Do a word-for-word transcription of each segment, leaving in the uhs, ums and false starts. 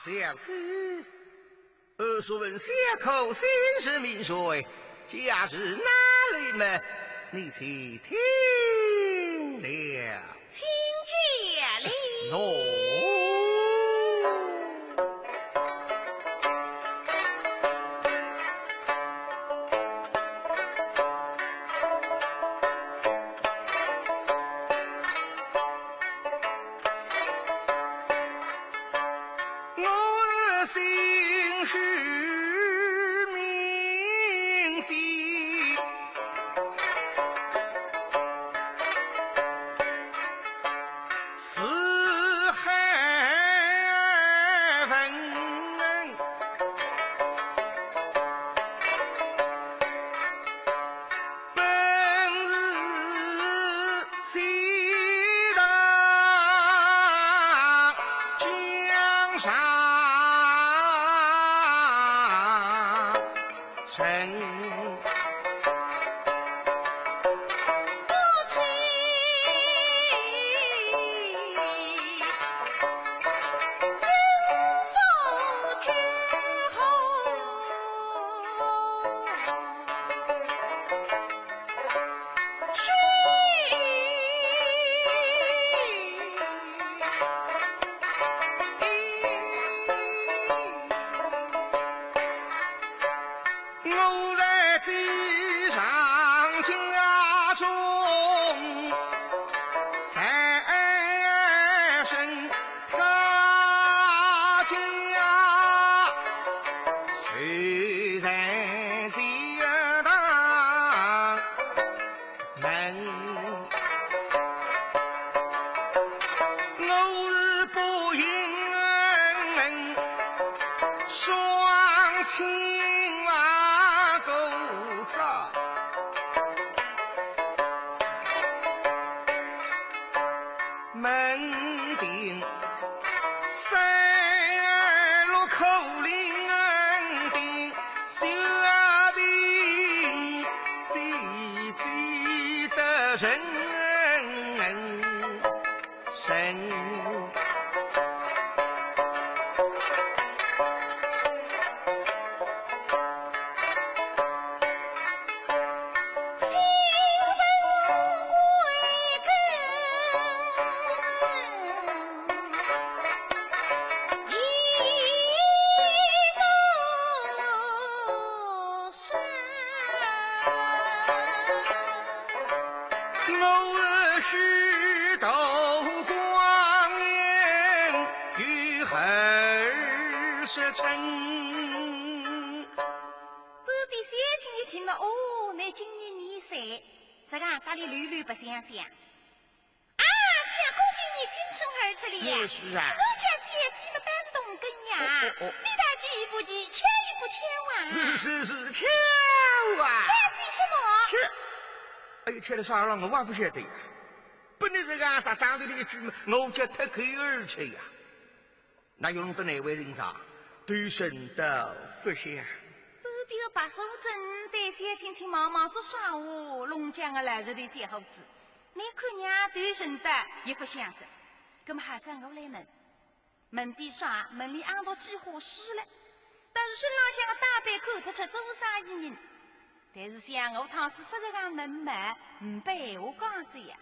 小姐，呃，若问小客姓甚名谁，家住哪里么，你且听了。请讲哩。喏。我是姓徐名希，字海文。 本是西塘江上人。我在西塘江中三生，他家就在西塘门。我是不幸双亲啊，孤早门庭，三路口令的小兵，谁记得人人我许多光阴有二十春。半边小青一听了，哦，乃今年廿岁，这个家里绿绿白相相。 啊，相公今年青春二十了呀。嗯，是啊。我家小姐么当是同根呀。哦，哦，哦。你倒奇不奇，巧也不巧啊。是，是，巧啊。巧些什么？巧。哎呀，巧了啥了，我也不晓得呀。本来这个啊，啥上头的一句嘛，我叫脱口而出呀。 那又弄得难为情哉，头沉得不响。半边个白素贞对小青青望望做啥哦，弄僵个来着对小伙子。你看伲头沉得也不响哉。葛么还是我来问，问点啥？问俚阿到几化岁了？但是身浪向个打扮看得出做生意人。但是想我倘使勿是讲问嘛，呒不闲话讲哉呀。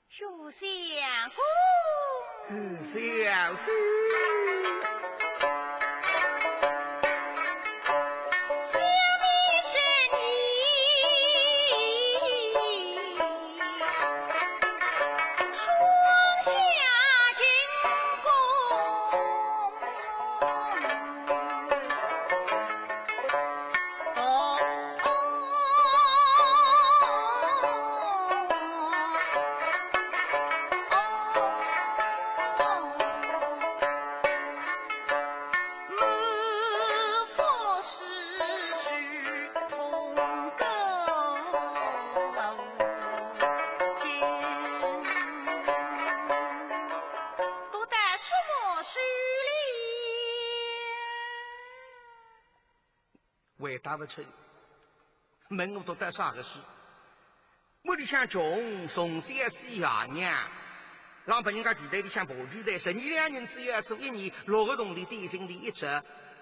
许相公。小姐。想你是你，春夏秋冬。 回答勿出，问我读得啥个书？屋里向穷，从小死爷娘，让别人家住台里向爬住台，十二两银子要做一年，六个铜钿点心钿一只，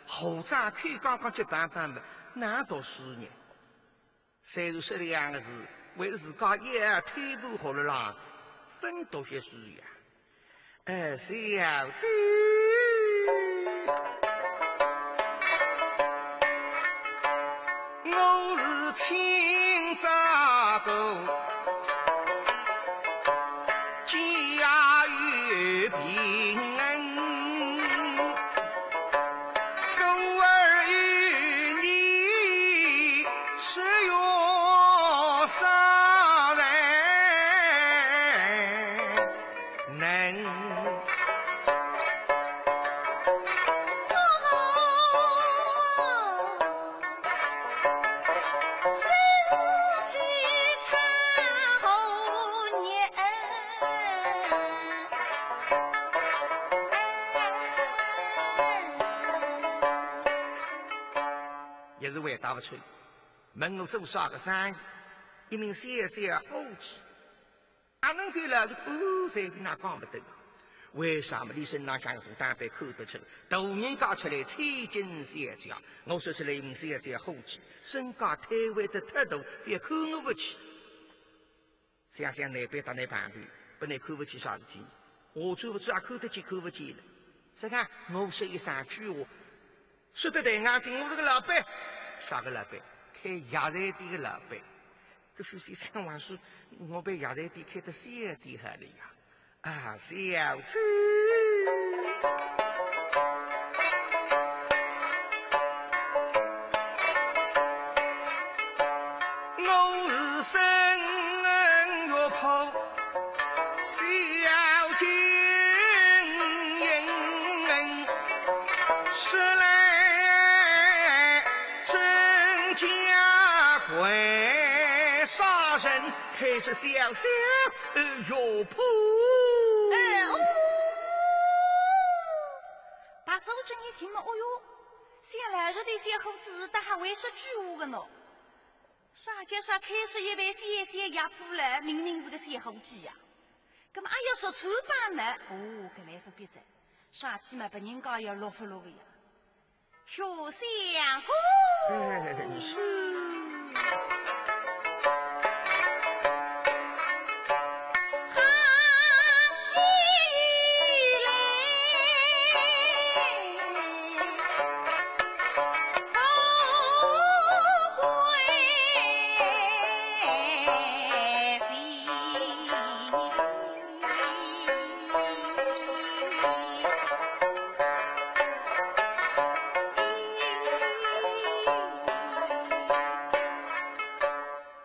何尝看刚刚结板板么，哪读书呢？虽然说这样个事，为自家也推步好了啦，分多些书呀。哎，小姐，我是清早个 家有贫，孤儿与你是月上人能。 也是回答勿出。问我做啥个生意，一名小小伙计。 阿能够了，哦，随便哪讲勿得。为啥么？俚身浪向有担背看得出，大人家出来千金小姐，我说出来一名小小伙计，身价推位得太大，覅看我勿起。想想难板搭难碰头，拨倷看勿起啥事体？我做勿做也看得见看勿见了。实梗，我说一声句话，说得对硬顶，我是个老板。啥个老板？开药材店个老板。 搿许先生还是我把药材店开得小点好了呀。啊，小姐，我是生活破小姐。 说来真假怪啥人，还是小小儿哟婆。哎，哦。白素贞一听嘛，哦哟，想来这对小伙子，倒还会说句话个喏。啥叫啥开始一般小小药铺了，明明是个小伙计呀。 葛么，哎呀，说穿帮呢？哦，搿来勿必哉，啥体嘛，别人家要落勿落个呀。许相公，哎，是。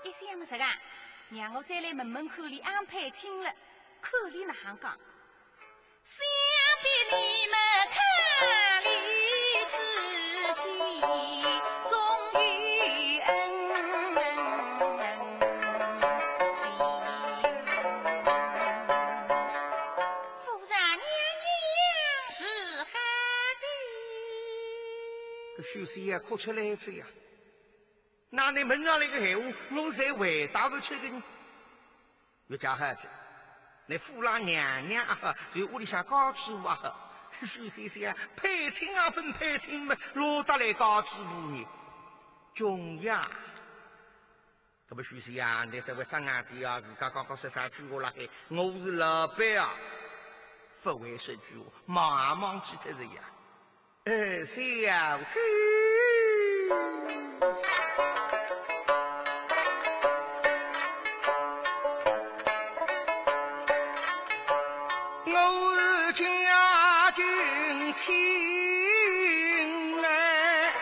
一想么实梗，让我再来问问看俚安排亲了，看俚哪哼讲。 想必你们看礼之际，总有恩情。夫人娘娘是好的。搿许仙也哭出来哉呀。 那倷问上来个闲话，我侪回答勿出个呢。越讲下去，倷夫人娘娘啊，就屋里向家主婆啊，许仙想配亲啊，勿配亲嘛，落得来家主婆呢？穷呀！搿么许仙啊，倷稍微张硬点啊，自家刚刚说啥句话辣海，我是老板啊，勿会说句话，忙也忙记脱哉呀。 哎，小姐，我是家境清哎，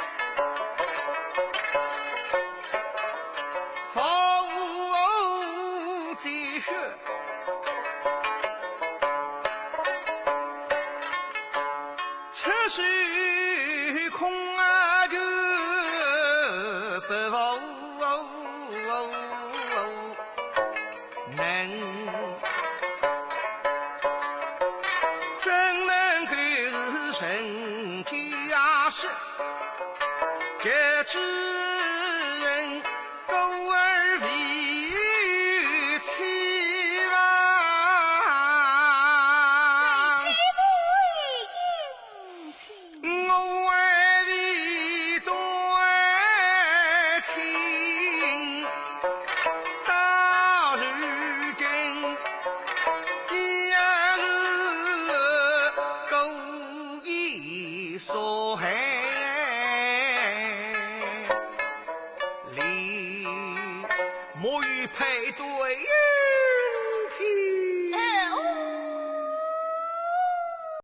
毫无积蓄。 出手空啊就不能，怎能够是人家世？这只人 孤儿未娶啊。做海里，莫与配对姻亲。